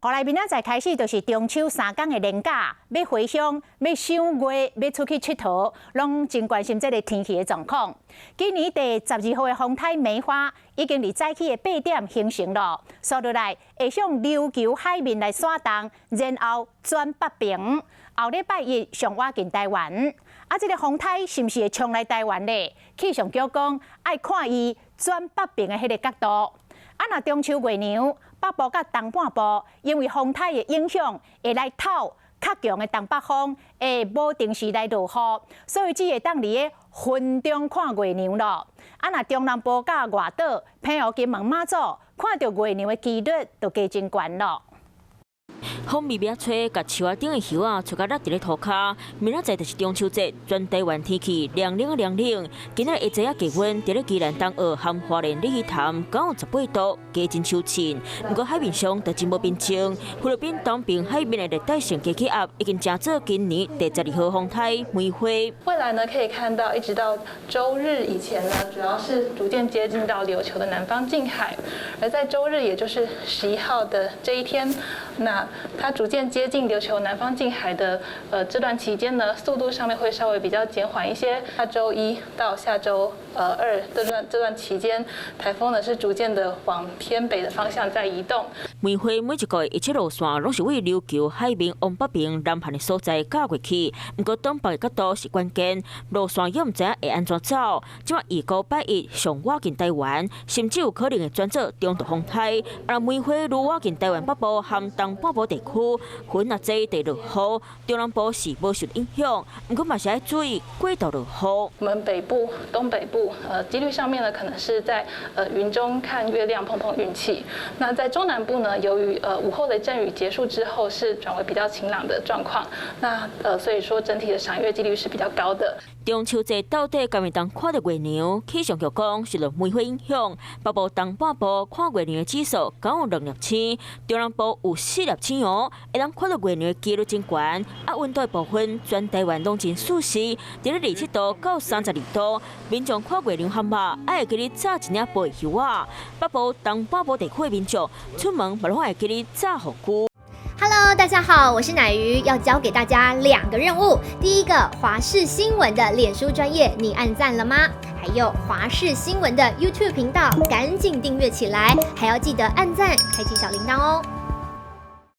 予來明仔載開始就是中秋3工的連假，欲回鄉、欲賞月、欲出去𨑨迌，攏真關心這个天氣的狀況。今年第十二號的風颱梅花已經佇早起的8點形成了，紲落來會向琉球海面來徙動，然後轉北爿。後禮拜一上倚近台灣，啊，這个風颱是毋是會衝來台灣咧？氣象局講愛看伊轉北爿的彼个角度。啊，若中秋月娘，北部佮東半部，因為風颱的影響，會來透較強的東北風，會無定時來落雨，所以只會當佇咧雲中看月娘囉。啊，若中南部佮外島、澎湖、金門、馬祖，看著月娘的機率就加真懸囉。風微微仔吹，共樹仔頂的葉仔吹共落佇咧塗跤。明仔載就是中秋節，全台灣天氣涼冷涼冷。今仔日下晝仔氣溫佇咧宜蘭東澳和花蓮鯉魚潭，敢有18度，加真秋凊。毋過海面上就真無平靜。菲律賓東邊海面的熱帶性低氣壓已經成做今年第十二號風颱梅花。未來呢，可以看到一直到週日以前呢，主要是逐漸接近到琉球的南方近海，而在週日，也就是11號的這一天，那它逐漸接近琉球南方近海的這段期間呢，速度上面會稍微比較減緩一些。下週一到下週二這段期間，颱風呢是逐漸的往偏北的方向在移動。梅花每一個月一切路線攏是為琉球海面往北爿南岸的所在軋過去，毋過東北的角度是關鍵，路線也毋知影會按怎走。這擺預估拜一上倚近台灣，甚至有可能會轉做中度風颱。而梅花愈倚近台灣北部和東半部地區，雲若濟地落雨，中南部是無受影響，毋過嘛是愛注意過度落雨。我們北部、東北部，機率上面呢，可能是在雲中看月亮碰碰運氣。那在中南部呢，由於午後雷陣雨結束之後是轉為比較晴朗的狀況，那所以說整體的賞月機率是比較高的。中秋節到底敢會當看著月娘？氣象局講受著梅花影響，北部東半部看月娘的指數敢有兩粒星，中南部有四粒星哦，會當看著月娘的機率真懸。啊，溫度的部分，全台灣攏真舒適，佇咧27度到32度，民眾看月娘含肉，愛會記咧紮一領薄袖仔。北部東半部地區的民眾出門嘛攏會記咧紮雨具。 Hello，大家好，我是乃瑜，要交給大家兩個任務。第一個，華視新聞的臉書專頁，你按讚了嗎？還有華視新聞的 YouTube 頻道，趕緊訂閱起來，還要記得按讚，開啟小鈴鐺哦。